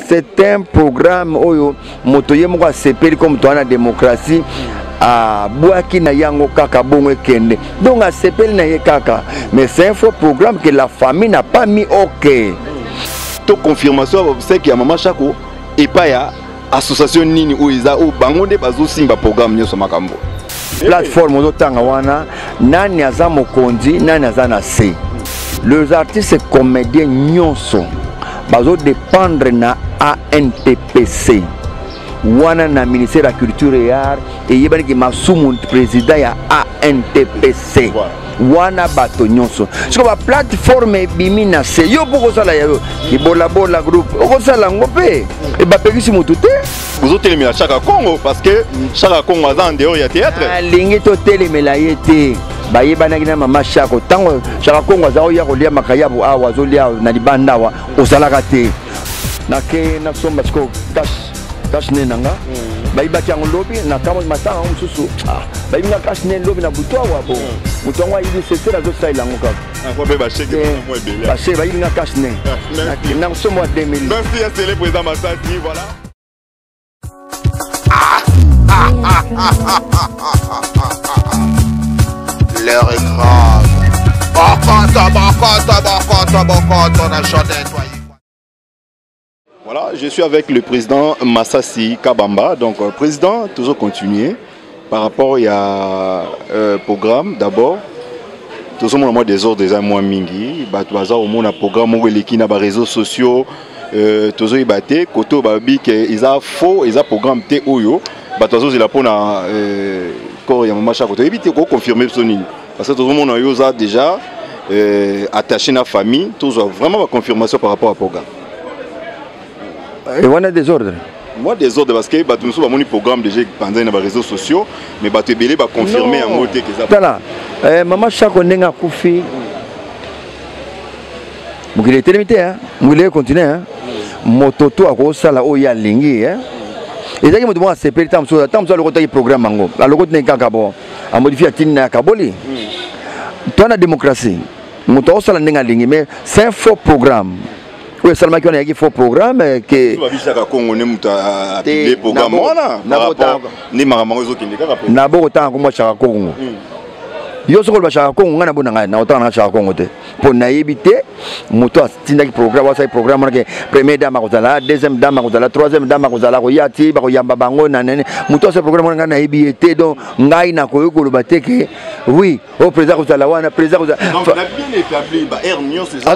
C'est un programme oyo moto ye moko asepeli comme toza na démocratie, abwaki na yango kaka bongo ekende. Donc asepeli na ye kaka, mais c'est un faux programme que la famille n'a pas mis. Ok. To confirmation ya obsèque ya mama Shako epai ya association nini oyo eza, oyo bango nde bazosimba programme nyonso makambo? Plateforme ozotanga wana, nani aza mokonzi, nani aza na se? Les artistes comédiens nyonso bazodépendre na ANTPC wana na ministère ya Culture et Art. Eyebaniki Masumu président ya ANTPC wana. Bato nyonso siko baplateforme ebimi na se. Yo mpo okosala yayo kibolabola groupe, okosala yango mpe bapekisi motu te. Bozotelemela Chaka Congo parce que Chaka Congo aza en dehors ya théâtre. Alingi totelemela ye te. Bayebanaki na mama Shako. Ntango Shaka Kongo aza oya kolia makayabu awa, azolia na libanda awa, ozalaka te. Nake nasomba sikoyo cache-nez na nga, bayibaki yango lobi na kambo matanga yango mosusu. Bayibi nga cache-nez lobi na butu awa. Bo moto yango ayibi sesele, azosalela yango kaka. Mpe basheke. Basheke, bayibi nga cache-nez na kosomba 2000. Merci ya Sele, président Masasi, voilà. L'heure est grave. Bokoto, bokoto, bokoto, bokoto, na chanté, toi. Voilà, je suis avec le président Massassi Kabamba. Donc, président, toujours continuer par rapport à programme d'abord. Toujours moi désordre eza mwa mingi. Bato baza omona programme moko eleki na baréseaux sociaux, tozoyeba te kote oyo balobi ke eza faux, eza programme te oyo bato bazozela mpona corps ya mama Shako. Toyebi te koconfirme biso nini, parce que tozomona yo oza déjà attaché na famille. Tozwa vraiment baconfirmation par rapport à programme. Wana désordre. Mwa désordre parce que bato mosusu bamoni programme déjà epanzani na baréseaux sociaux, mais bato ebele baconfirme yango te ke eza. Tala, mama Shako ndenge akufi, mokili etelemi te, mokili econtinue. Moto to akosala oyo ye alingi. Ezalaki moto moko asepeli. Ntango mosusu alokotaki programme yango, alokoti ndenge kaka bon, amodifie, atindi na ya kaboli. To na démocratie, moto akosala ndenge alingi, mais c'est un faux programme oyo esalamaki wana. Eyaki faux programme ke babisaka Kongo nde moto apublie programme wana nde makambo yango ezokende kaka. Nabokotanga kombo Shaka Kongo. Yo soki oloba Shaka Kongo, ngai nabona ngai naotanga nanga Shaka Kongo te, mpo nayebi te moto atindaki programme, asali programme wana ke première dame akozala, deuxième dame akozala, troisième dame akozala, koya ti bakoyamba bango na nene. Moto asali programme wana, ngai nayebi ye te. Donc ngai nakoki koloba te ke oui, oyo président kozala wana, président kozala. En tout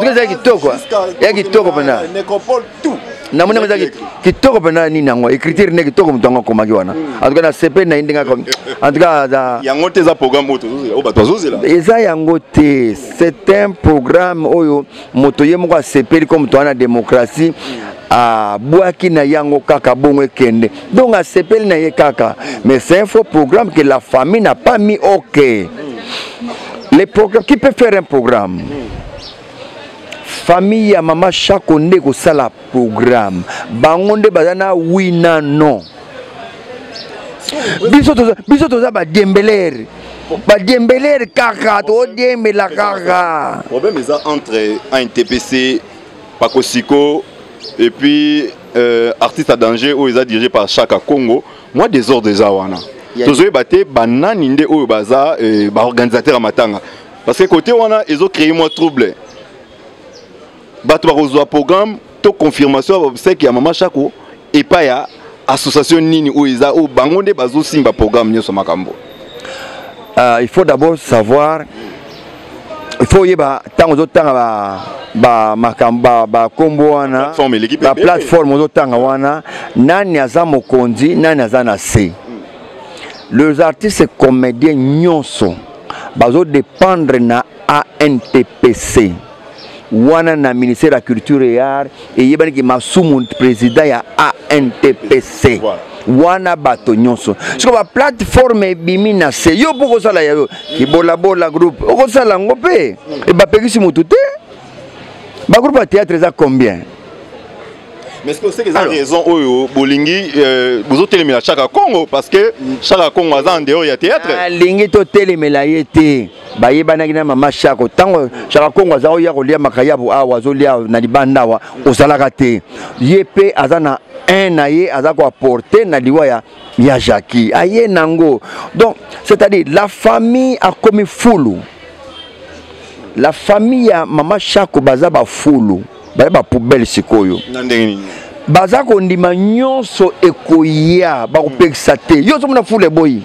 cas eza kitoko, ya kitoko mpena. Namoni yango eza kitoko mpena. Nini yango, écriture nde kitoko. Moto yango akomaki wana, en tout cas na sepe na ye ndenge. En tout cas aza Yango te eza programme oyo bato bazozela? Eza yango te. C'est un programme oyo moto ye moko asepeli comme toza na démocratie, abwaki na yango kaka bongo ekende. Donc asepeli na ye kaka, mais c'est un faux programme que la famille n'a pas mis. Ok, les programmes, qui peut faire un programme? Famille ya mama Shako nde kosala programme, bango nde baza na oui na non. Biso toza badiembelere, badiembelere kaka, todiembela kaka. Problème eza entre ANTPC, Pakosiko et puis Artiste à danger oyo eza dirigé par Chaka Congo. Mwa désordre eza wana, tozoyeba te banani nde oyo baza baorganisateur ya matanga, parce que côté wana ezocréer mwa trouble. Bato bakozwa programme to confirmation ya obsèque ya mama Shako epai ya association nini oyo eza, oyo bango nde bazosimba programme nyonso makambo? Il faut d'abord savoir, il faut oyeba ntango ozotanga makambo bakombo wana, baplateforme ozotanga wana, nani aza mokonzi, nani aza na se. Les artistes comédiens nyonso bazodépendre na ANTPC wana na ministère ya Culture et Art. Eyebaniki Masumu président ya ANTPC wana. Bato nyonso siko baplateforme ebimi na se. Yo mpo okosala yayo kibolabola groupe, okosala yango mpe bapekisi motu te. Bagroupe ya théâtre eza combien? Mais est-ce que eza raison oyo bolingi bozotelemela Chaka Congo parce que Chaka Congo aza en dehors ya théâtre? Alingi totelemela ye te. Bayebanaki na mama Shako. Ntango Shaka Kongo aza oya kolia makayabu awa, azolia na libanda awa, ozalaka te. Ye mpe aza na un na ye aza koapporte na liwa ya Jackie, aye nango. Donc, c'est-à-dire, la famille akomi fulu. La famille ya mama Shako baza bafulu, baza bapoubelle sikoyo. Na ndenge nini? Baza kondima nyonso ekoya, bakopekisa te. Yo ozomona fulu eboyi,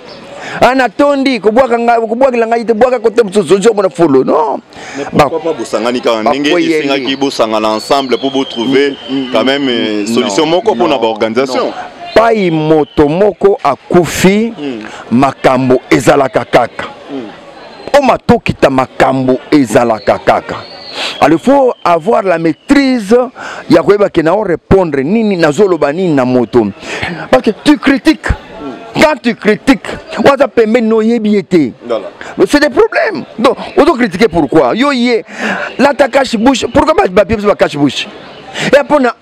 anatondi kobwaka ngai, kobwakela ngai te, bwaka kote mosusu, ozomona fulu, non. Pourquoi pas bosangani kaka ndenge esengaki, bosangana ensemble mpo botrouver quand même solution moko mpona baorganisation? Pai moto moko akufi, makambo ezalaka kaka o matokita, makambo ezalaka kaka. Alors, il faut avoir la maîtrise ya koyeba ke nao répondre nini, nazoloba nini na moto, parce que tu critiques, quand tu critiques, waza pembeni, noyebi ye te, c'est des problèmes. Donc ozo critiquer pourquoi? Yo ye lata cache bouche, pourquoi bapie biso ba cache bouche ya mpona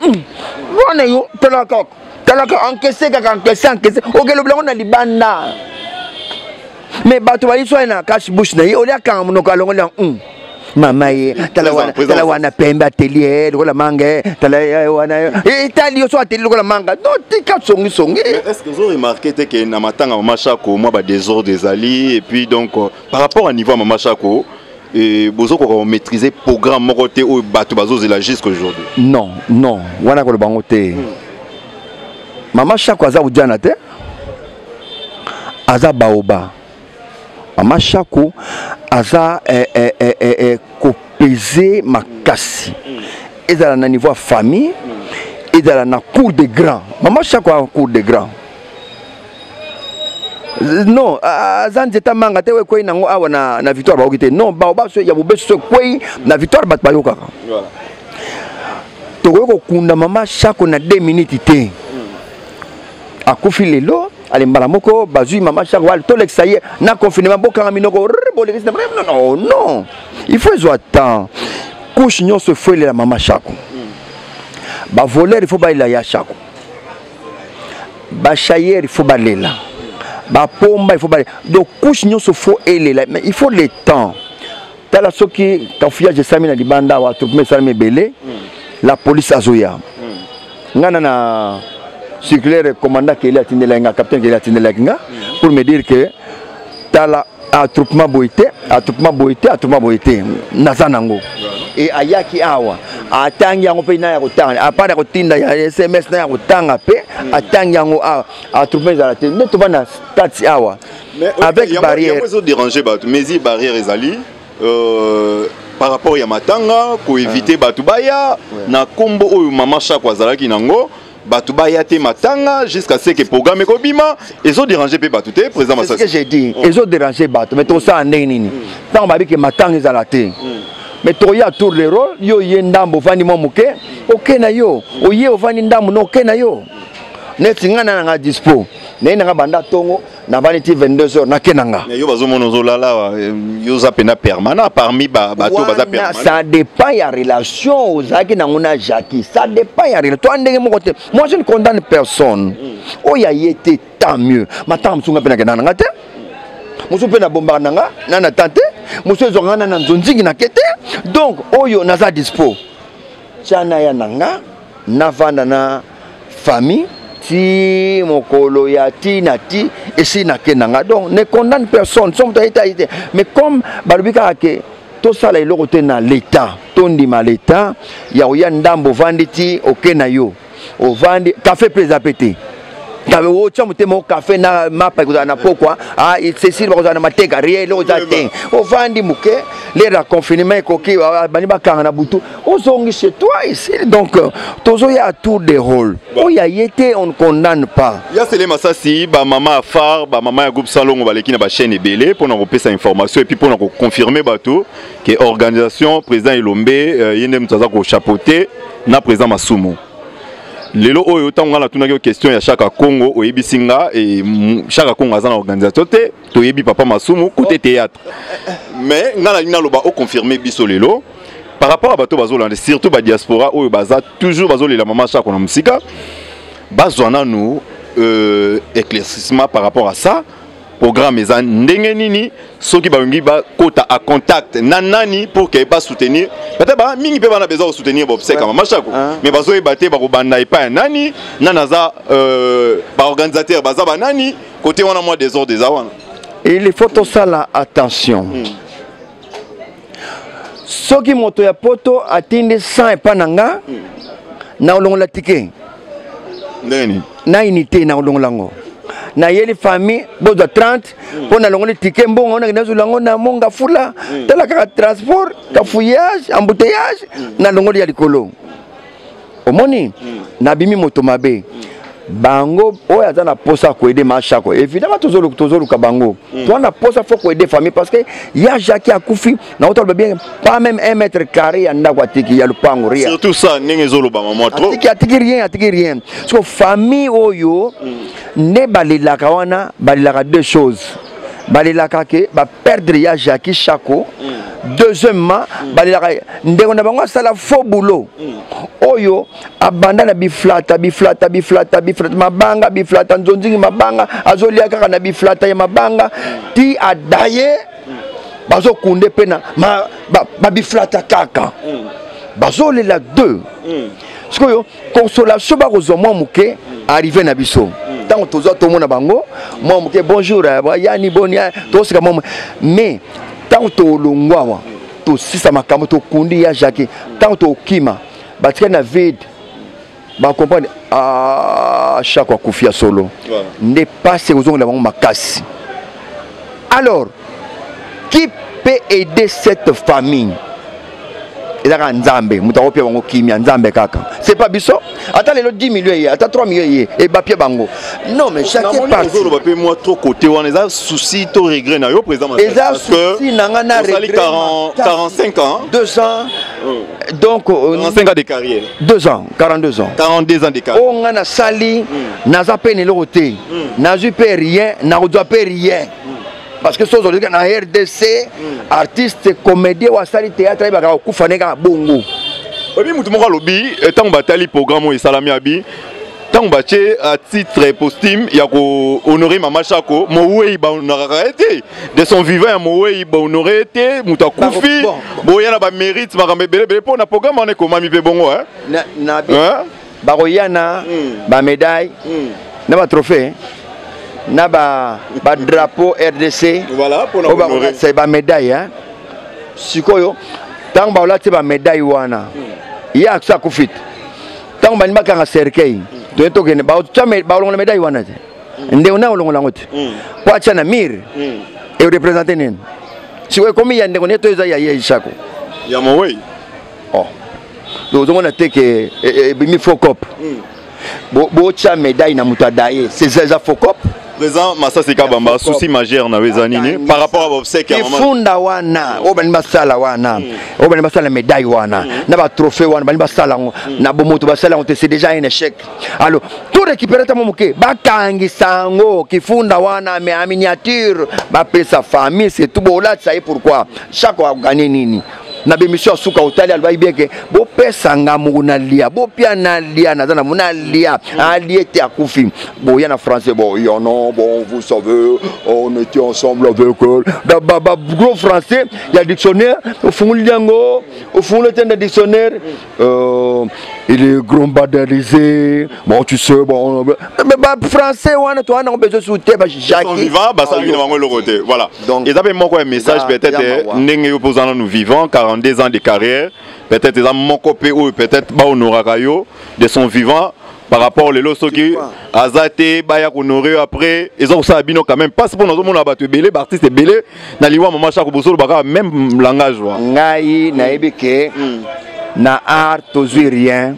wana? Yo tala kaka, talaka, encaisse kaka, encaisse, encaisse, okelobela yango na libanda. Mais bato bayi so aye na cache bouche na ye, olia kanga monoko, alongoli yango. Mama ye, tala wana, tala wana, pembe ateli ye lokola manga. Tala wana, etali yo so ateli lokola manga. Non, tika songisongi. Est ce que ozo remarqué te ke na matanga mama Chako, mwa badésordre ezali? Et puis donc, par rapport à niveau ya mama Chako, bozokoka komaîtriser programme moko te oyo bato bazozela jusqu'aujourd'hui? Non, non, wana koloba yango te. Mama Chako aza odiana te, aza baoba. Mama Chako aza kopese makasi, ezala na niveau ya famille, ezala na cour de grand. Mama Chako aza cour de grand. Non, aza nzeta manga te oyo ekwei nango awa na Victoire, bayoki te. Non, baoba so ya mobesu so ekwei na Victoire, bato bayokaka. Tokoki kokunda mama Chako na 2 minutes te. Akufi lelo, ale mbala moko bazwi mama Chako, ale tolekisa ye na confinement, bokanga minoko, bolekisi. Non, non, non, il faut ezwa temps. Couche nyonso efo elela mama Chako. Bavoleur, il faut balela ya Chako. Bachayeur, il faut balela. Bapomba, il faut balela. Donc couche nyonso faut elela, mais il faut le temps. Tala, soki cafouillage esalami na libanda awa, attroupement esalami ebele, la police azoya. Nga na circulaire commandant Keli atindelaki nga, capitaine Keli atindelaki nga pour me dire que tala, attroupement boye te, attroupement boye te, attroupement boye te. Naza nango e ayaki awa, atangi yango mpe na ya kotanga, à part ya kotinda ya SMS na ya kotanga mpe atangi yango awa. Attroupement ezala te nde tova na stade awa avec barrière. Yango ezodéranger bato, mesure barrière ezali par rapport ya matanga, koéviter bato baya na nkombo oyo mama Chako azalaki nango, bato baya te matanga jusqu'à ce que programme ekobima. Ezodéranger mpe bato te, président? C'est ce que j'ai dit, ezodéranger bato, mais tosala ndenge nini ntango babike matanga ezala te? Mais toya tour de rôle. Yo ye ndambo, ovandi mwa moke, oke na yo. Oye, ovandi ndambo na oke na yo. Neti ngai na nanga dispo naye nanga banda ntongo, navandi ti 22 heures, nake na nga. Yo bazomona ozolala, yo oza mpena permanent parmi bato baza permanent. Ça dépend ya relation ozalaki nango na Jackie, ça dépend ya relation. Toa ndenge moko te. Moi, je ne condamne personne. Oyo aye te, tant mieux. Matanga mosunga mpe nakenda nanga te, mosusu mpe nabombaka nanga na na tan te, mosusu ezwaka nga na nzonzingi nake te. Donc oyo naza dispo, tia na ya na nga, navanda na famille ti mokolo ya ti na ti esi nake na nga. Donc ne condamne personne. So moto aye te, aye te. Mais comme balobi kaka ke tosala eloko te na l'état, tondima l'état ya koya ndambo, ovandi ti oke na yo, ovandi kafe mpe eza mpe te. Otya motema o kafe na mapa ekozala na pokwa, cecile bakozala na mateka, rien, eloko eza te. Ovandi moke, l'heure ya confinement ekoki, bani bakanga na butu, ozongi chez toi ici. Donc tozoya à tour de rôle. Oyo aye te, on ne condamne pas. Ya Sele Masasi, bamama ya phare, bamama ya groupe Salongo baleki na bachaîne ebele mpona kopesa information et puis mpona koconfirmer bato ke organisation, président Elombe, ye nde moto aza kochapeauter na président Masumu. Lelo oyo, ntango nga natunaki yo question ya Chaka Congo, oyebisi nga Chaka Congo aza na organisation te, toyebi papa Masumu côté théâtre. Mais nga nalingi naloba, oconfirme biso lelo par rapport à bato bazolanda, surtout badiaspora oyo baza toujours bazolela mama Chako na mosika, bazwa nanu éclaircissement par rapport à ça. Programme eza ndenge nini? Soki balingi bakota a contact na nani pour que basoutenir? Peut-être ba mingi mpe bana besoin kosoutenir baobsèques ya Mama Shako, mais bazoyeba te bakobanda epai ya nani, nani aza baorganisateur, baza banani. Côté wana mwa désordre eza wana. Il faut tosala attention. Soki moto ya poto atindi 100 epa na nga, na olongola ticket. Ndenge nini? Na unité na olongola yango, nayeli famille bozwa 30 mpo nalongoli ticket. Mbongo wana nazwela yango na monga fula. Tala kaka transport, cafouillage, embouteillage. Nalongoli ya likolo, omoni nabimi moto mabe. Bango oyo aza na posa koaider Mashako, évidemment tozoluka bango. Toza na posa, faut koaider famille, parce que ya Jacki akufi na otaloba bien, pas même un mètre carré ya ndako atiki, ya lupango, rien. Surtout ça, ndenge ezolobama mwa trop. Atiki, atiki rien, atiki rien. So famille oyo nde balelaka wana, balelaka deux choses: balelaka ke baperdre ya Jacki Chako, deuxièmement balelaka ndeko na bango asala faux boulot oyo abanda na biflata, biflata, biflata, biflata, mabanga, biflata, nzonzingi, mabanga, azolia kaka na biflata ya mabanga ti adaye. Bazokunde mpe na babiflata kaka, bazolela deux. Sikoyo consolation bakozwa mwa moke, arrivé na biso ntango tozwa, tomona bango mwa moke, bonjour, yani boni, tosika mwa. Mais ntango tolongwa awa, tosisa makambo, tokundi ya Jacques, ntango tokima, batikali na vide, bacomprendre: ah, Shako akufi ya solo. Nde pasi ekozongela bango makasi. Alors, qui peut aider cette famille? Eza kaka Nzambe moto akopia bango kimia, Nzambe kaka. C'est pas biso. Ata lelo 10 millions ye, ata 3 millions ye, ebapia bango, non. Mais chaque parti ozoloba mpe mwa trop côté wana, eza souci to regret na yo, président? Eza souci na nga na regret. 45 ans. 2 ans donc. 45 ans de carrière. 2 ans, 42 ans. 42 ans de carrière. Oyo nga nasali, naza mpe na eloko te, nazwi mpe rien, nakozwa mpe rien, parce que soki ozoleka na RDC, artiste comédien oyo asali théâtre ayebaka kokufa nde kaka bongo. Oyebi, motu moko alobi, ntango batali programme oyo esalami, abi ntango batie à titre posthume ya kohonorer Mama Chako, mowei bahonoraka ye te. De son vivant ya mowei bahonorer ye te, moto akufi boya na bamérite, makambo ebele ebele mpo na programme wana ekomami mpe bongo. Bakoya na bamédaille, na batrophée, na badrapeau RDC. Oyo bakolakisa bamédaille. Sikoyo ntango bakolati bamédaille wana, ye aso akufi te. Ntango balingi bakanga cercueil, toye tokende, balongola médaille wana te. Ndeko nde olongola yango te po atya na mur, ereprésente nini? Sikoyo ekomi ya ndeko nde to eza ya ye Shako? Ya mowei. Oh, ozomona te ke ebimi faux cop? Botya médaille na moto adaye, eza faux cop. Président Masasi Kabamba, souci majeur na yo eza nini par rapport à baobsèques ya mama? Ifunda wana oyo balingi basala wana, oyo balingi basala médaille wana na batrophée wana, balingi basala yango na bomoto, basala yango te, c'est déjà un échec. Alors tout récupérer ata mo moke, bakangisa yango kifunda wana, mais en miniature, bapesa famille, c'est tout. Bolatisa ye pourquoi? Chaque aganye nini na bémission ya suka? Otali, alobaki bien ke bopesanga moko nalia, bopia nalia, naza na mo nalia, alie te, akufi. Boya na français, bon, y en a, bon, vous savez, on était ensemble avec ba, ba, ba, gros français ya dictionnaire. Ofungoli yango, ofungoli te na dictionnaire, il est grand badalisé, bon, tu sais, bon, mais ba français wana to wana besoin sous te ba Jacques vivant basali na bango eloko te. Voilà. Donc eza mpe moko ya message, peut-être ndenge yo mpo nanu vivant, 42 ans de carrière, peut-être eza moko mpe oyo peut-être bahonoraka yo de son vivant. Par rapport lelo, soki aza te, baya kohonorer yo après, eza kosala bino quand même passe, mpo nazomona bato ebele, baartiste ebele na liwa Mama Chako, bozolobaka même langage wa. Ngai nayebi ke na art tozwi rien,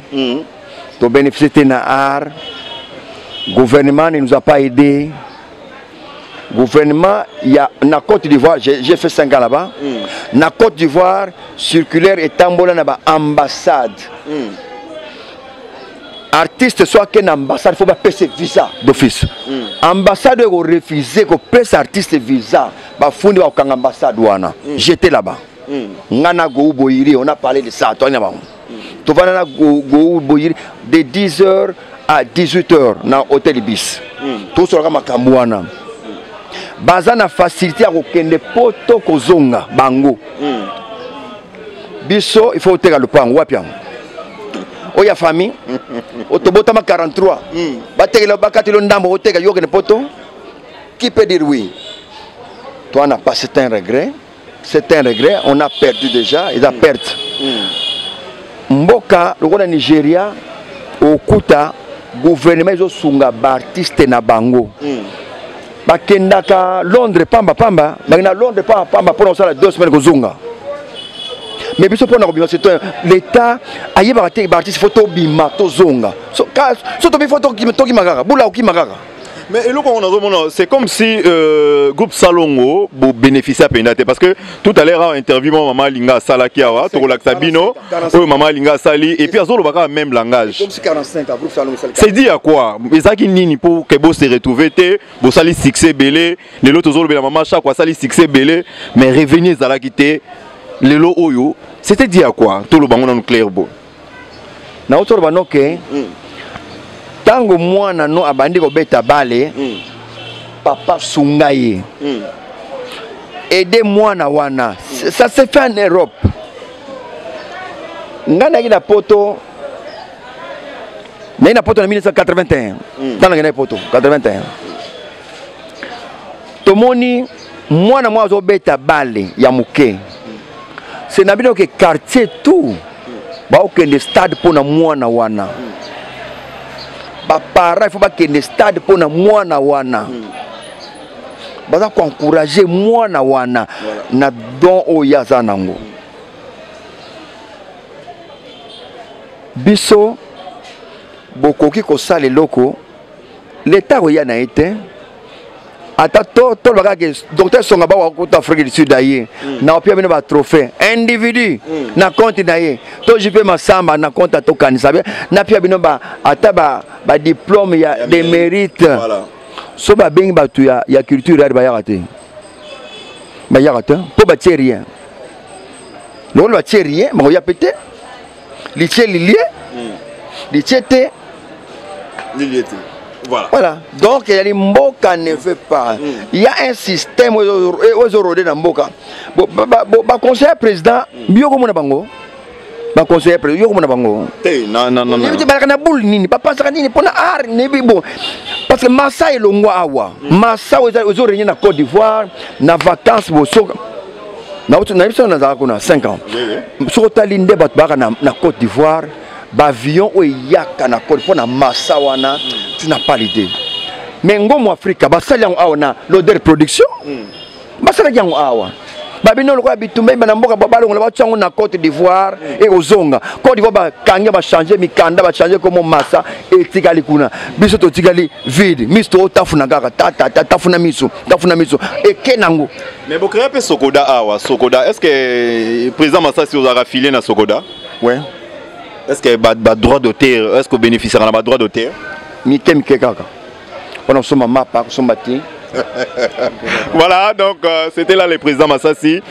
tobénéficie te na art. Gouvernement ne nous a pas aidé. Gouvernement ya na Côte d'Ivoire, j'ai fait 5 ans là-bas. Na Côte d'Ivoire, circulaire etambola na baambassade. Artiste so ake na ambassade, faut bapesa visa d'office. Ambassade oyo korefuse kopesa artiste visa, bafundi bakokanga ambassade wana. J'étais là-bas, nga na Gou Boyiri, on a parlé de ça. Toani na bango, tovanda na Gou Boyiri de 10 heures à 18 heures na hôtel Ibis, tosolaka makambo wana. Baza na facilité ya kokende poto kozonga bango. Biso il faut oteka lopango wapi yango oyo ya famille otobotama 43, batekela bakateli ndambo, oteka yo okende poto. Qui peut dire oui? Toi n'a pas, c'est un regret, c'est un regret. On a perdu déjà, eza perte. Mboka lokola Nigeria, okuta gouvernement ezosunga baartiste na bango. Bakendaka Londres pamba pamba, bakenda Londres pamba pamba mpona kosala 2 semaines, kozonga. Mais biso mpona kobima, c'est l'État ayebaka te. Baartiste faut tobima, tozonga. So tobi faut tokima kaka bula, okima kaka. Mais eloko yango nazomona, c'est comme si groupe Salongo bobénéficie mpenza te, parce que tout à l'heure awa interview mwa mama Alinga asalaki awa, tokolakisa bino oyo mama Alinga asali, et puis azoloba kaka même langage. Comme si 45 groupe Salongo. C'est dit à quoi? Ezalaki nini mpo ke bose retrouve te? Bosali succès ebele, lelo tozolobela mama Chako asali succès ebele, mais revenu ezalaki te. Lelo oyo, c'était dit à quoi? Toloba ngo nanu clair bo. Nauti oloba noke ntango mwana no abandi kobeta bale, papa sunga ye, aide mwana wana. Ça se fait en Europe. Ngai nayaki na poto, nayi na poto na 1981. Ntango nakendaki poto 81, tomoni mwana moko azobeta bale ya moke. Se na bino ke quartier tout baokende stade mpo na mwana wana. Baparent, il faut bakende stade mpo na mwana wana. Baza koencourage mwana wana na don oyo aza nango. Biso bokoki kosala eloko, leta akoya na ye te. Ata tolobaka ke docteur Songa bawa kota Afrique du Sud, aye na opia bino batrophée individu na compte na ye, to JP Masamba na compte atokanisa be napia bino ata badiplôme ya de mérite. So babengi bato ya culture yari, bayaka te, bayaka te mpo batie rien. Lokola batie rien, bakoya pe te. Litie lilie, litie te. Lilie te. Voilà. Voilà. Donc, il y a mboka ne veut pas. Il y a un système où ils na mboka. Ba conseiller président, bio komona bango. Ba conseiller président, yo komona bango. Te, na na na. Ba na boule nini, ba pasaka nini pona art ne bi bon. Parce que massa elongwa awa. Massa ozo régner na Côte d'Ivoire, na vacances bosoka. Na na biso nazalaka kuna 5 ans. Soko tali nde bato baka na Côte d'Ivoire, baavion oyo eyaka na Côte mpo na massa wana, tu n'as pas l'idée. Mais Ngomo Afrika basali yango awa na Loder Production, basalaki yango awa. Babino lokola bitumba na mboka, balongola, batia yango na Côte d'Ivoire, ekozonga Côte d'Ivoire, bakangi, bachange mikanda, bachange komo, massa etikali kuna. Biso totikali vide, miso tootafuna kaka tatata, tafuna miso, tafuna miso eke nango. Mais bocréa mpe Sokoda awa. Sokoda, est ce que président Masasi ozalaka filié na Sokoda? Ouais. Est ce que badroit d'auteur, est ce que obénéficiaka na badroit d'auteur? Mike mike kaka mpona kosomba mapa, kosomba te. Voilà, donc c'était là le président Massassi.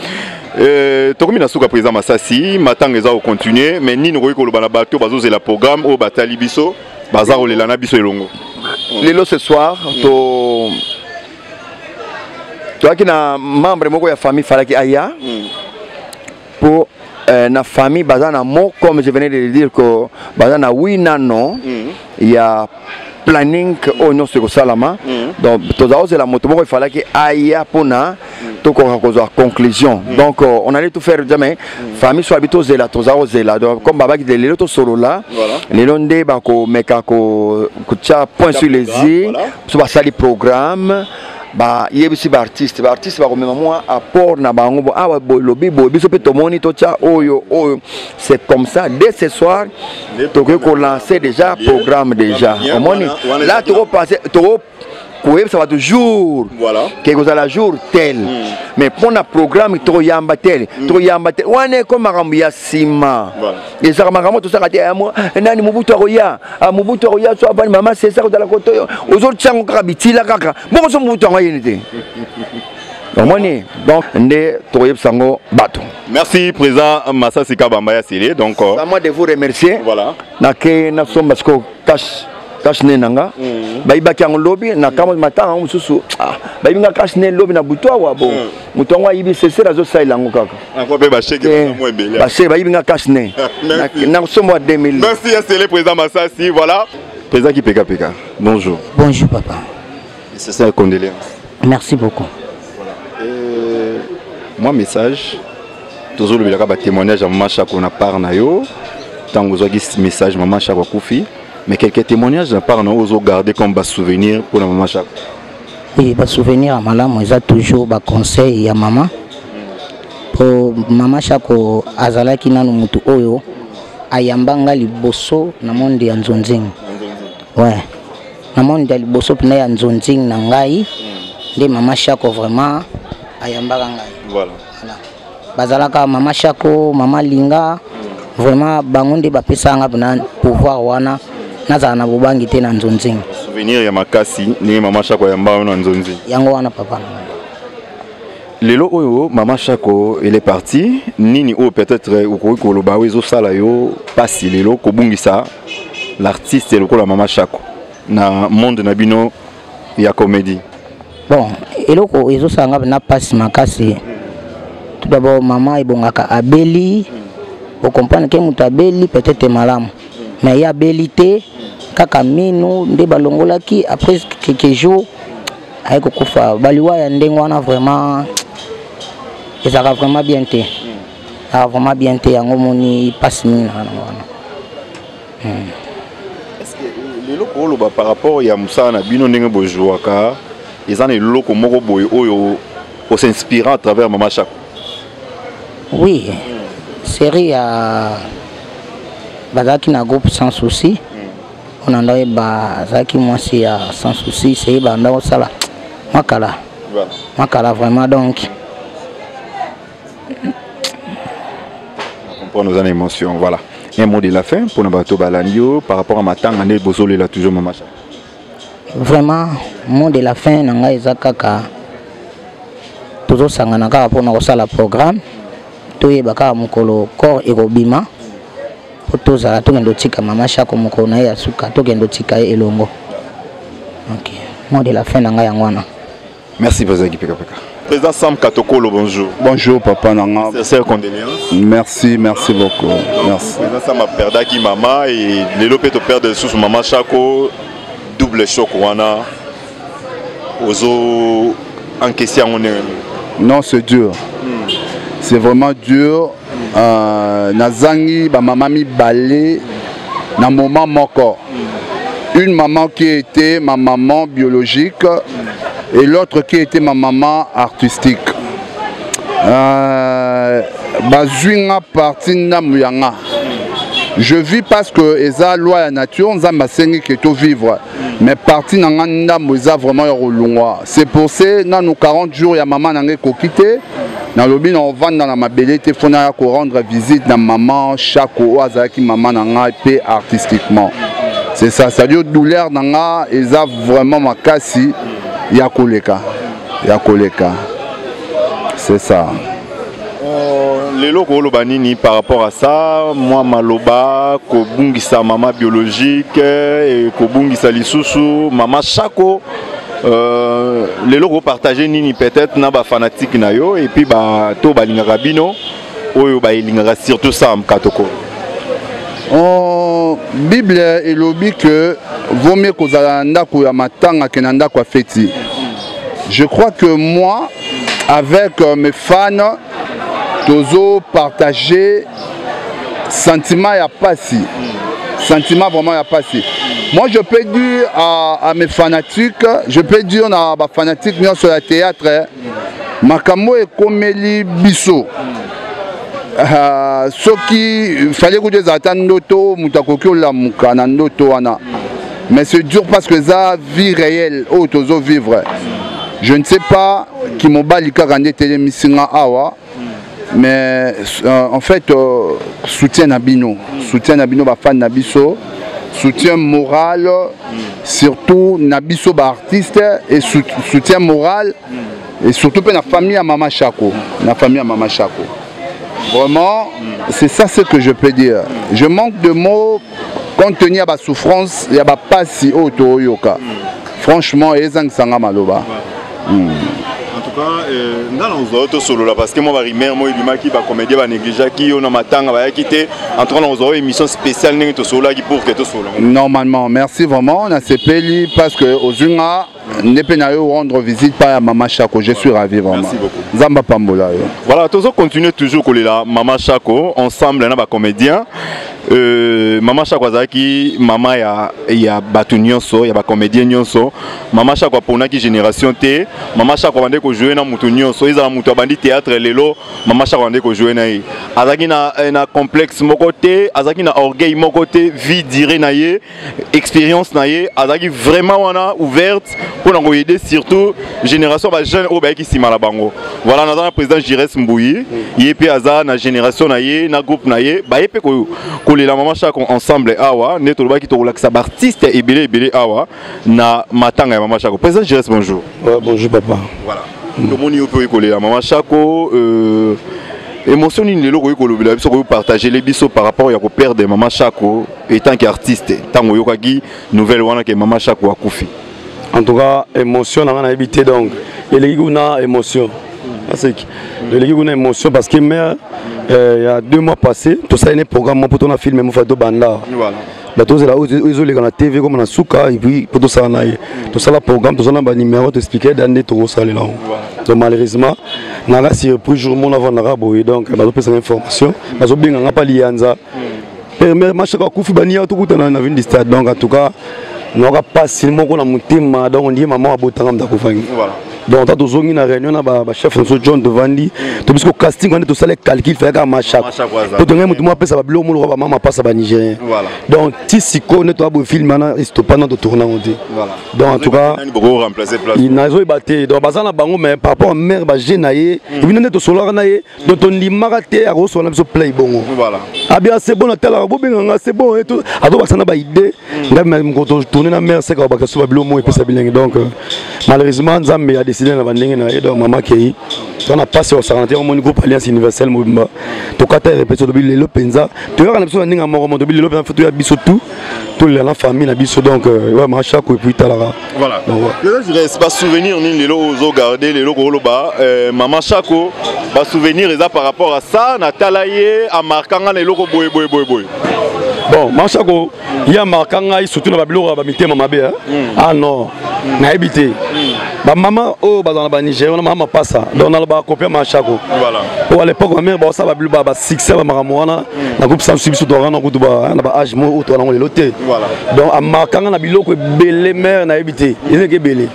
Tokomi na suka, président Massassi. Matanga eza kocontinue, mais nini okoki koloba na bato bazozela programme oyo batali biso, baza kolela na biso elongo? Lelo, ce soir, to toyaki na membre moko ya famille, falaki aya po na famille baza na mot, comme je venais de le dire, que baza na oui na non ya planning oyo nyonso ekosalama. Donc toza kozela moto moko efalaki aya mpona tokoka kozwa conclusion. Donc on allait tout faire jamais. Famille so abi tozela, toza kozela. Donc comme babaki de lelo tosolola, lelo nde bakomeka kotia point sur les i. So basali programme, bayebisi baartiste, baartiste bakomema mwa apport na bango. Bo awa lobi boye, biso mpe tomoni totya oyo oyo. C'est comme ça, dès ce soir tokoki kolancer déjà programme déjà. Omoni là, tokopasse, toko koyebisa bato jour ke kozala jour tel, mais mpona programme tokoyamba tel, tokoyamba tel, wana eko makambo ya nsima. Ezalaka makambo tosalaka te. Nani Mobutu akoya, Mobutu akoya, so avandi, mama César kozala koto oyo ozotia yango kaka bitila kaka bongo, so Mobutu yango ayeni te. Omoni, donc nde tokoyebisa yango bato. Merci, président Masasi Kabamba ya Sele. Donc c'est à moi de vous remercier. Voilà. Nake nasomba sikoyo cash. Cache-nez na nga bayibaki yango lobi na kamwa matanga yango mosusu. Ah, bayibi nga cache-nez lobi na butu awa. Bo moto yango ayibi sesele, azosalela yango kaka. Encore mpe basheke mwa ebele. Basheke bayibi nga cache-nez na sombo ya 2000. Merci à le président Massassi. Voilà, président Kipeka Peka, bonjour. Bonjour papa. C'est ça, condoléances. Merci beaucoup. Voilà. Et moi, message tozolobelaka batémoignage ya mama Chako na part na yo. Ntango ozwaki message mama Chako akufi, mais quelques témoignages na part na yo ozogarde comme basouvenir mpona mama Chako? Oui, basouvenir ya malamu eza toujours baconseil ya mama, po mama Chako azalaki nanu mutu oyo ayamba nga liboso na monde ya nzonzing. Ouais, na monde ya liboso mpena ya nzonzing na ngai nde mama Chako vraiment ayambaka ngai. Voilà. Bazalaka mama Chako, mama Linga, vraiment bango nde bapesaka nga mpena pouvoir wana nazala na bobangi te na nzonzing. Souvenir ya makasi ndenge mama Chako ayamba yo na nzonzi. Yango wana, papa na ngai. Lelo oyo mama Chako elle est partie, nini oyo peut-être okoki koloba oyo ezosala yo mpasi lelo, kobungisa l'artiste lokola mama Chako na monde na bino ya comédie? Bon, eloko ezosala nga mpena mpasi makasi, tout d'abord mama ebongaka abeli, ocomprendre ke moto abeli peut-être malamu, mais ye abeli te, kaka minu nde balongolaki. Après quelques jours aye kokufa. Baliwa ya ndenge wana vraiment ezalaka vraiment bien te, ezalaka vraiment bien te. Yango moni mpasi mingi na wana. Lelo koloba par rapport ya mosala na bino, ndenge bozwaka, eza na eloko moko boye oyo os'inspirant à travers mama Chako? Oui, série ya bazalaki na groupe Sans Souci, mpona nda oyeba azalaki mwasi ya Sans Souci, seye banda kosala makala makala vraiment, donc. Comprendre, oza na émotion. Voilà, un mot de la fin mpona bato balandi yo par rapport à matanga nde bozolela toujours mama Chako. Vraiment, mot de la fin na ngai eza kaka tozosangana kaka mpona kosala programme, toyeba kaka mokolo corps ekobima, po tozala tokende otika mama Chako mokolo na ye ya suka, tokende otika ye elongo. Ok, mot de la fin na ngai yango wana. Merci, président Kipeka Peka. Président Sam Katokolo, bonjour. Bonjour papa nanga. Sincère condoléances. Merci, merci beaucoup. Merci. Président Sam aperdaki mama et lelo pe to perdre sous mama Chako, double choc wana. Ozo encaisser yango ndenge nini? Non, c'est dur. C'est vraiment dur. Nazangi ba mama mibale na moment moko. Une maman qui était ma maman biologique et l'autre qui était ma maman artistique. Bazwi nga parti ndambo ya nga. Je vis parce que eza loi ya nature, Nzambe asengi ke to vivre. Mais parti na nga ndambo eza vraiment ya kolongwa. C'est pour ça nanu 40 jours ya mama na nga ekoki te. Nalobi na ovanda na mabele te, fo naya korendre visite na maman Chako oyo azalaki mama na ngai mpe artistiquement. C'est ça, c'est-à-dire douleur na nga eza vraiment makasi ya koleka, ya koleka. C'est ça. Lelo koloba nini par rapport à ça, mwa maloba, kobungisa mama biologique et kobungisa lisusu mama Chako, lelo kopartage nini peut-être na bafanatique na yo et puis bato balingaka bino, oyo balingaka surtout Sam Katoko? Oh, Bible elobi que vaut mieux kozala na ndako ya matanga ke na ndako ya feti. Je crois que moi, avec mes fans, tozo partager sentiment ya pasi, sentiment vraiment ya pasi. Moi, je peux dire à mes fanatiques, je peux dire na bafanatique nyonso ya théâtre, makambo ekomeli biso, soki fallait kutu ezala ata ndoto, moto akoki olamuka na ndoto wana. Mais c'est dur parce que eza vie réelle oyo tozo vivre. Je ne sais pas kimobali kaka nde etelemisi nga awa, mais en fait soutien na bino, soutien na bino bafan na biso, soutien moral surtout na biso baartiste et soutien moral et surtout mpe na famille ya mama Chako, na famille ya mama Chako. Vraiment, c'est ça ce que je peux dire. Je manque de mots. Compte tenu ya basouffrance, ya bapasi oyo tooyoka, franchement ezangisa nga maloba. En tout cas, nga na ozwa yo tosolola, parce que mwa barumeur mo ebimaki, bacomédien banégligeaki yo na matanga, bayaki te. En tout cas, na ozwa yo émission spéciale ndenge tosololaki pour que tosolola. Normalement, merci vraiment, nasepeli parce que ozwi nga nde mpe na yo rendre visite pa ya Mama Chako. Je suis ravi vraiment. Merci beaucoup. Nzambe apambola yo. Voilà, tozo continuer toujours kolela Mama Chako ensemble na bacomédien. Mama Chako azalaki mama ya bato nyonso, ya bacomédien nyonso. Mama Chako aponaki génération te. Mama Chako abandi kojouer na moto nyonso, ezala moto abandi théâtre lelo, Mama Chako abandi kojouer na ye. Azalaki na complexe moko te, azalaki na orgueil moko te. Vie dire na ye, expérience na ye, azalaki vraiment wana ouverte mpona koaider surtout génération bajeune oyo bayaki nsima na bango. Voilà, naza na président Gires Mbuyi, ye mpe aza na génération na ye, na groupe na ye, baye mpe kolela Mama Chako ensemble awa. Nde tolobaki tokolakisa baartiste ebele ebele awa na matanga ya Mama Chako. Président Gires, bonjour. Ouais, bonjour papa. Voilà, tomoni yo mpe oyi kolela Mama Chako. Émotion nini lelo koyi kolobela biso, koyi partager biso par rapport ya koperdre Mama Chako étant qu'artiste, ntango oyokaki nouvelle wana ke Mama Chako akufi? En tout cas, émotion na nga nayebi te. Donc eleki kuna émotion, aseki eleki kuna émotion, parce que mère, il y a 2 mois passé, tosali ne programme mpo tona film mofa tobanda. Bato ozela oyo ezoleka na TV comme na suka, et puis mpo tosala na ye, tosala programme, tozala na banuméro, toexpliquer da nde tokosalela yango. Donc malheureusement nanga surpris jour mona avandaka boye, donc bazopesanga information, bazobenganga mpa liyanza mère Mashaka akufi, bania tokutana na ville du stade. Donc en tout cas naoka pasi moko na motema. Donc ondie mama abotanga moto akufaki. Donc ta tozongi na réunion na bachef na biso John, tovandi, tobiso casting wana, tosala calcul, fayaka Mashako po tongai motu mo apesa babiloko moloko bamama apasa banigérien. Donc ti sikoyo nde toya boye, film wana estopa na totourne yango te. Donc en tout cas nazoyeba te. Donc baza na bango, mais par rapport à mère baje na ye, ebino nde tosololaka na ye, donc tondimaka te akosola na biso play bongo. Abia c'est bon, natalaka bobenganga, c'est bon, azobakisa na baidée ngai moko tourne na mère seka babakisa so babilo mo epesa bilenge. Donc malheureusement Nzambe adécidé na bandenge na ye. Donc mama kei, toza na mpasi ya kosakana te. Omoni groupe Alliance Universelle mobimba tokata répétition, tobi lelo mpenza toyaka na biso na ndenge moko mo, tobi lelo mpenza fo toya biso tout, tolela na famille na biso. Donc ouais, Mashako, et puis talaka. Voilà. Lelo je basouvenir nini lelo ozogarde lelo koloba Mama Chako, basouvenir eza par rapport à ça, natala ye amarka nga na eloko boye boye boye boye? Bon, Mashako ye amarka ngai surtout na babiloko ya bamitema mabe. Ah non, nayebi te, bamama oyo bazala na banigéria wana, mama mapasa, donc nalobaka kopia Mashako po à l'époque bamare baosala babilo basuccès, bamakambo wana na groupe sans biso toaka na kutu na baage mo oyo toa nango lelo te. Donc amarkanga na biloko ebele mare, nayebi te, ezalaki ebele.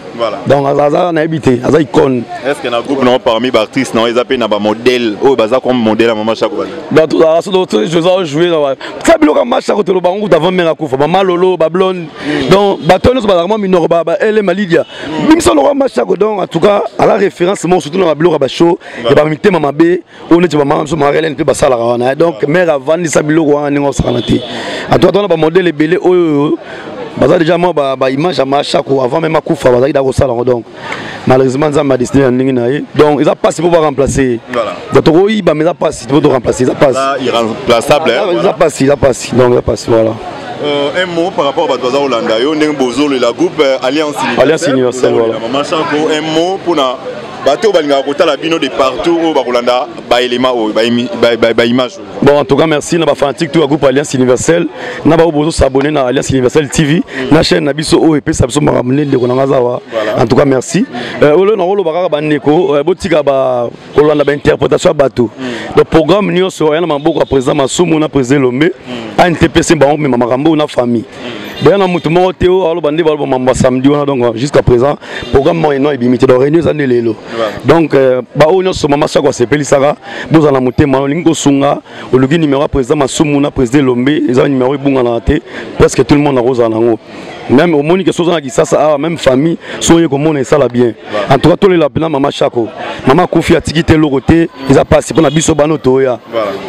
Donc aza, nayebi te, aza icône. Est ce que na groupe nango, parmi baartiste nango, eza mpe na bamodèle oyo baza comme modèle ya Mama Chako? Donc tozalaka so toza jouer sa biloko ya Mashako, toloba yango kutu avant mare akufa, bamalolo, bablonde, donc bato nyonso bazalaka mwa minoko baelema Lidia bimisa lokwa Mashako. Donc en tout cas aza référence moko surtout na babiloko ya bashow ya bamitema mabe oyo neti bamama biso Makelene mpe basalaka wana. Donc mare avandisa biloko wana ndenge osakana te. En tout cas tona bamodèle ebele oyo baza déjà mwa baimage ya Mashako avant même akufa, bazalaki da kosala yango. Donc malheureusement Nzambe adécidé na ndenge na ye. Donc eza mpasi mpo baremplace ye. Donc tokoyiba, mais eza mpasi mpo toremplace, eza mpasi. Irremplaçable. Eza mpasi, eza mpasi, donc eza mpasi, voilà. Un mot par rapport à bato baza kolanda yo ndenge bozolela groupe Alliance. Alliance Universelle, voilà. Mama Chako, un mot mpona bato oyo balingaka kotala bino de partout, oyo bakolanda baélément oyo, baimage. Bon, en tout cas merci na bafanatique tout ya groupe Alliance Universelle, na baoyo bozosabone na Alliance Universelle TV, na chaîne na biso oyo epesa biso makambo nde ndeko na nga aza. En tout cas merci. Oyo nakoloba kaka, bandeko, botika kolanda bainterprétation ya bato. Donc programme nyonso aya na maboko ya président Masumu na président Elombe, ANTPC, bango mema makambo oyo na famille boya na motu moko te oyo aloba nde baloba mambo ya samedi wana. Donc jusqu'à présent programme moko eno ebimi te, donc réunion eza nde lelo. Donc baoyo nyonso Mama Sako asepelisaka, bozala na motema, olingi kosunga, oluki numéro ya président Masumu na président Elombe, eza numéro ebunganaka te, presque tout le monde akozala nango. Même omoni ke soza na Kisasa awa, même famille so oye komona esala bien. En tout cas tolela mpena Mama Chako. Mama akufi, atiki te eloko te, eza pasi mpona biso bano toya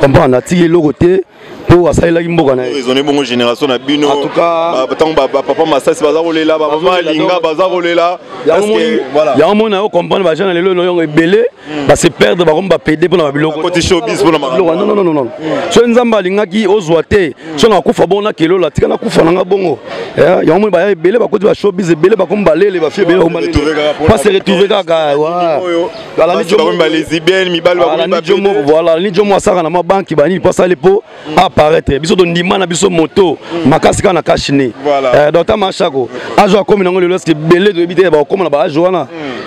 comprendre, atiki eloko te. Mpo asalelaki mboka na ye. Raisonner bongo génération na bino. En tout cas, ntango bapapa Masasi baza kolela, bamama Alinga baza kolela. Yango moni nayo comprendre bajeune na lelo noyongo ebele base perdre, bakomi bapede mpona babiloko. Koti showbiz mpona makambo. Non, non, non, non. So Nzambe alingaki ozwa te, so nakufa bongo, nakelola, tika nakufa nanga bongo. Yango moni baya ebele bakoti ba showbiz, ebele bakomi balele, bafille ebele bakomi balele, pas se retrouver kaka. Bakomi balesbienne, mibali bakomi. Voilà, ni jomo asaka na mwa banki banini mpo asali mpo apparaître. Biso tondima na biso moto makasi kaka na kashine. Donc ta Mashako azo akomi nango lelo, eske ebele toyebi te bakokoma na baage wana.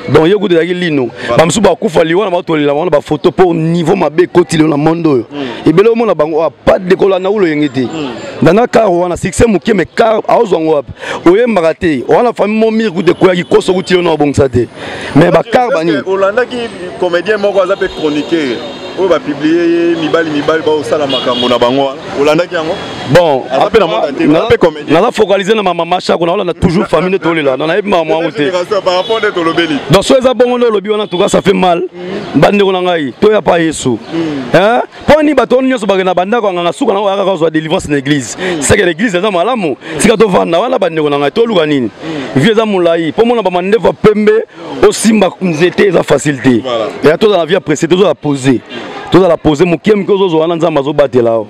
Donc ye kutu ezalaki lino, bamosusu bakufa liwa na batolela bango na bafoto mpo niveau mabe ekoti lelo na monde oyo. Ebele omona bango pas de kolanda ulo yenge te nana car wana succès moke, mais car aozwa yango wapi? Oyembaka te wana, famille momire kutu ekweyaki koso kuti yo na obongisa te, mais bacar banini. Olandaki comédien moko aza mpe chroniqueur oyo bapublier ye, mibali mibali baosala makambo na bango wana, olandaki yango? Bon, aza mpe na monde te, aza mpe comédien. Naza focalisé na mama Shako, naolanda toujours famille nde tolela, donc nayebi makambo yango te. Par rapport nde tolobeli. Donc so eza bongo nde olobi wana, en tout cas ça fait mal. Bandeko na ngai, toya pa Yesu mpo nini bato wana nyonso bakenda bandako ya nganga, suka nango kaka kozwa délivrance na église. Seke l'église eza malamu, tika tovanda wana. Bandeko na ngai, toluka nini? Vie eza molai mpo mona bamandefu ya pembe, osimba nzete eza facile te. Eya tozala vie apprécié, tozala posé, tozala posé moke moke, ozozwa wana Nzambe azobatela o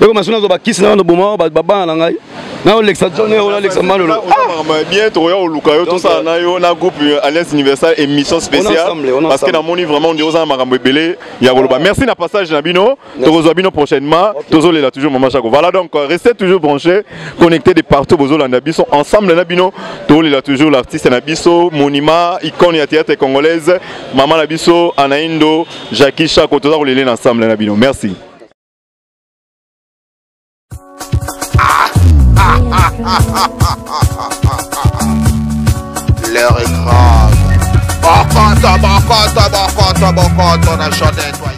ekoma soki nazwa bakisi na wana boma babana na ngai, naolekisa John oyo, nalekisa Malolo. Bien, tokoya koluka yo, tosala na yo na groupe Alliance Universelle émission spéciale, parce que namoni vraiment ondire oza na makambo ebele ya koloba. Merci na passage na bino, tokozwa bino prochainement. Tozolela toujours mama Chako. Voilà, donc restez toujours branchés, connectés de partout bozolanda biso ensemble na bino. Tozolela toujours l'artiste na biso, monument, icône ya théâtre congolaise, mama na biso Anaindo Jackie Chako. Toza kolela ensemble na bino. Merci. L'heure est grave. Bokoto, bokoto, bokoto, bokoto, na chaîne.